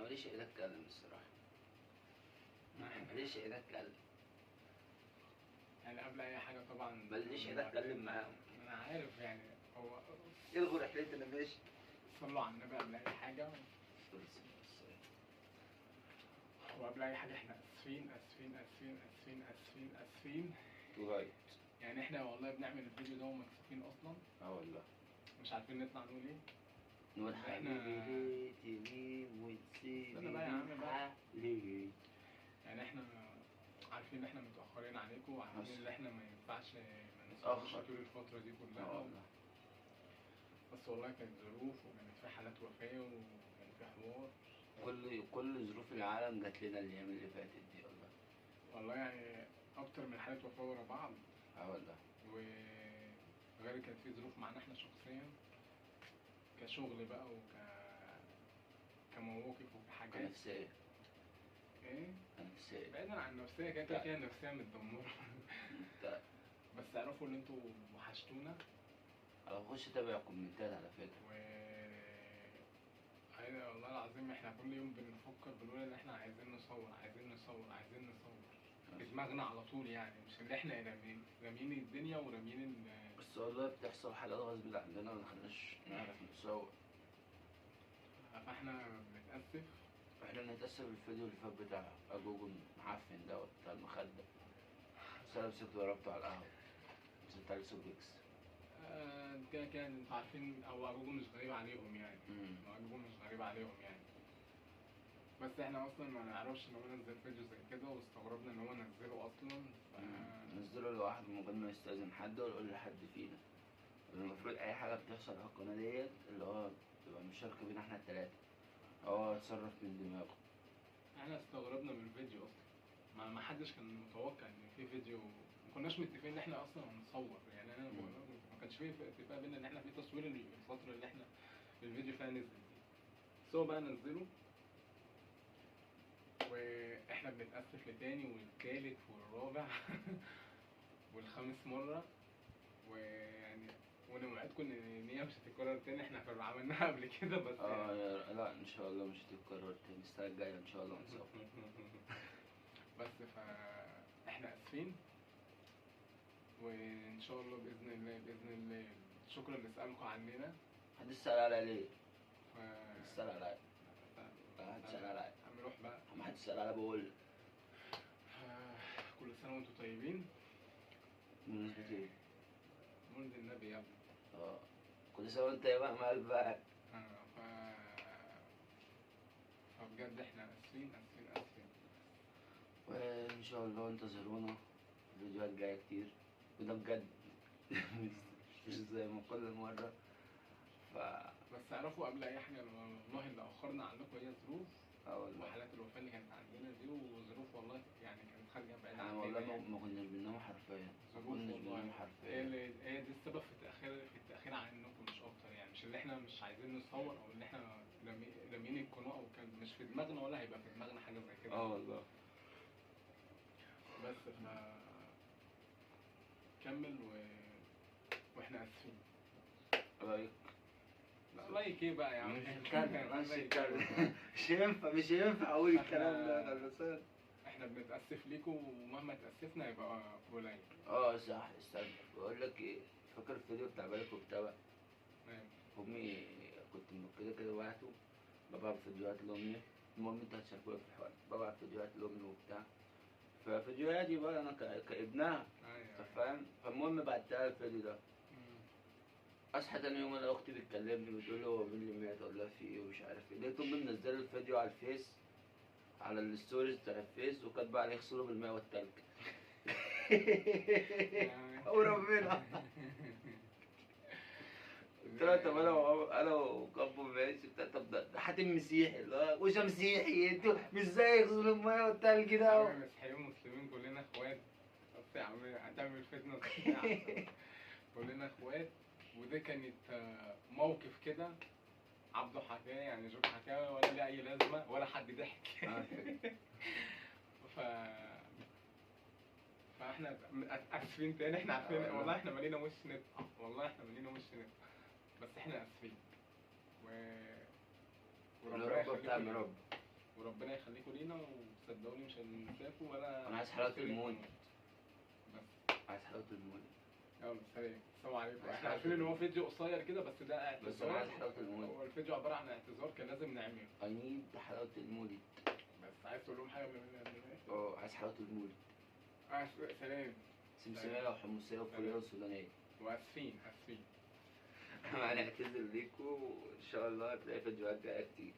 ماليش ايد اتكلم الصراحة، ماليش ايد اتكلم يعني قبل اي حاجة طبعا ماليش ايد اتكلم معاهم. انا عارف يعني هو الغوا رحلتي انا ماشي. صلوا على النبي قبل اي حاجة. وقبل اي حاجة احنا اسفين اسفين اسفين اسفين اسفين اسفين لغاية يعني احنا والله بنعمل الفيديو ده ومكسوفين اصلا. اه والله مش عارفين نطلع نقول ايه. نقول حبيبي ليه تغيب وتسيبني بقى يا عم بقى. ليه؟ يعني احنا عارفين ان احنا متاخرين عليكم وعارفين ان احنا ما ينفعش ما نصورش طول الفترة دي كلها. والله بس والله كانت ظروف، وكانت في حالات وفاه، وكان في حوار. كل ظروف العالم جات لنا الايام اللي فاتت دي والله. والله يعني اكتر من حالات وفاه ورا بعض. اه والله. وغير كانت في ظروف معانا احنا شخصيا كشغل بقى كمواقف وكحاجات كنفسية. ايه؟ كنفسية بعيدا عن النفسية، كده كده النفسية متدمرة. بس اعرفوا ان انتوا وحشتونا. انا بخش اتابع كومنتات على فكرة. ايوه والله العظيم احنا كل يوم بنفكر بنقول ان احنا عايزين نصور عايزين نصور عايزين نصور في دماغنا على طول، يعني مش اللي احنا راميين الدنيا وراميين بس والله بتحصل حالات غصب عننا ما خلناش نعرف نصور. فاحنا بنتأسف. احنا بنتأسف الفيديو اللي فات بتاع اجوجو المعفن دوت بتاع المخدة، بس انا مسكت ضربته على القهوة، مسكت عليه سوبكس. كده كده انتوا عارفين هو اجوجو مش غريب عليهم يعني. اجوجو مش غريب عليهم يعني، بس احنا اصلا ما نعرفش ان هو نزل فيديو زي كده، واستغربنا ان هو نزله اصلا. نزله لوحده من غير ما يستأذن حد ولا يقول لحد فينا. المفروض اي حاجة بتحصل على القناة ديت اللي هو بتبقى مشاركة بينا احنا التلاتة، هو اتصرف من دماغه. احنا استغربنا من الفيديو اصلا، ما حدش كان متوقع ان في فيديو. ما كناش متفقين ان احنا اصلا هنصور يعني. انا ما كانش في اتفاق بينا ان احنا في تصوير الفترة اللي احنا الفيديو فيها نزل دي. بس هو بقى نزله، واحنا بنتاسف لتاني والتالت والرابع والخامس مرة، ويعني ونوعدكم ان هي مش هتتكرر تاني. احنا عملناها قبل كده بس يعني. لا ان شاء الله مش هتتكرر تاني، السنة الجاية ان شاء الله نصور. بس فاحنا اسفين، وان شاء الله باذن الله باذن الله. شكرا لسؤالكم عننا. محدش سأل عليا ليه؟ محدش سأل عليا. محدش سأل عليا. عم روح بقى. محدش سأل عليا بقول. كل سنة وانتم طيبين. بمناسبة ايه؟ مولد النبي يا ابني. كل سنة وانت يا بقى بقى. فبجد احنا اسفين اسفين اسفين. وان شاء الله انتظرونا، فيديوهات جاية كتير، وده بجد مش زي ما كل مرة. بس اعرفوا قبل اي حاجة والله اللي اخرنا عنكم هي ظروف. والله وحالات الوفاة اللي كانت عندنا دي، وظروف والله يعني كانت خارجه بعيد عننا. والله يعني ما كناش بننام حرفيا. ما كناش بننام حرفيا. هي دي السبب في التاخير عنكم مش اكتر يعني. مش اللي احنا مش عايزين نصور او اللي احنا راميين القناة او كان مش في دماغنا ولا هيبقى في دماغنا حاجة زي كده. والله. بس كمل واحنا اسفين. like like ايه بقى يا عم؟ مش هتكلم مش هينفع اقول الكلام ده خلاص. احنا بنتاسف ليكم، ومهما تاسفنا يبقى قليل. صح. استنى بقول لك ايه، فاكر الفيديو بتاع بالك وبتاع بقى؟ امي كنت كده كده بعته، ببعت فيديوهات لامي. المهم انت هتشاركوها في الحوار. ببعت فيديوهات لامي وبتاع، ففيديوهاتي بقى انا كابنها. انت فاهم؟ فالمهم بعتها الفيديو ده. اصحى تاني يوم انا اختي بتكلمني بتقول لي هو مين اللي مات؟ اقول لها في ايه ومش عارف ايه. لقيت امي منزله الفيديو على الفيس، على ال stories بتاع الفيس، وكاتبه عليه اغسلوا بالماء والتلج. وربنا قلت لها طب انا وكابو ماشي بتاع، طب ده حاتم مسيحي اللي هو وش مسيحي، انتوا مش ازاي يغسلوا المايه والتلج ده؟ مسيحيين ومسلمين كلنا اخوات. بس يا عم هتعمل فتنة. كلنا اخوات. وده كانت موقف كده عبده حكاه، يعني جوك حكاه ولا ليه اي لازمه ولا حد ضحك. ف فاحنا اسفين تاني، احنا عارفين والله احنا مالينا وش نطلع، والله احنا مالينا وش نطلع، بس احنا اسفين. وربنا بتاع مرب. وربنا يخليكم لينا، وصدقوني مش هننساكم ولا. انا عايز حلاوة المولد بس، عايز حلاوة المولد. يلا سلام، السلام عليكم. احنا عارفين ان هو فيديو قصير كده بس ده اعتذار، بس انا عايز حلاوة المولد. هو الفيديو عبارة عن اعتذار كان لازم نعمله. I need حلاوة المولد. بس عايز تقول لهم حاجة قبل ما نقفل؟ عايز حلاوة المولد. سلام. سمسميه وحمصيه وفوليه وسودانيه. واسفين اسفين. هنعتذر ليكم، وان شاء الله تلاقي فيديوهات جاية كتير.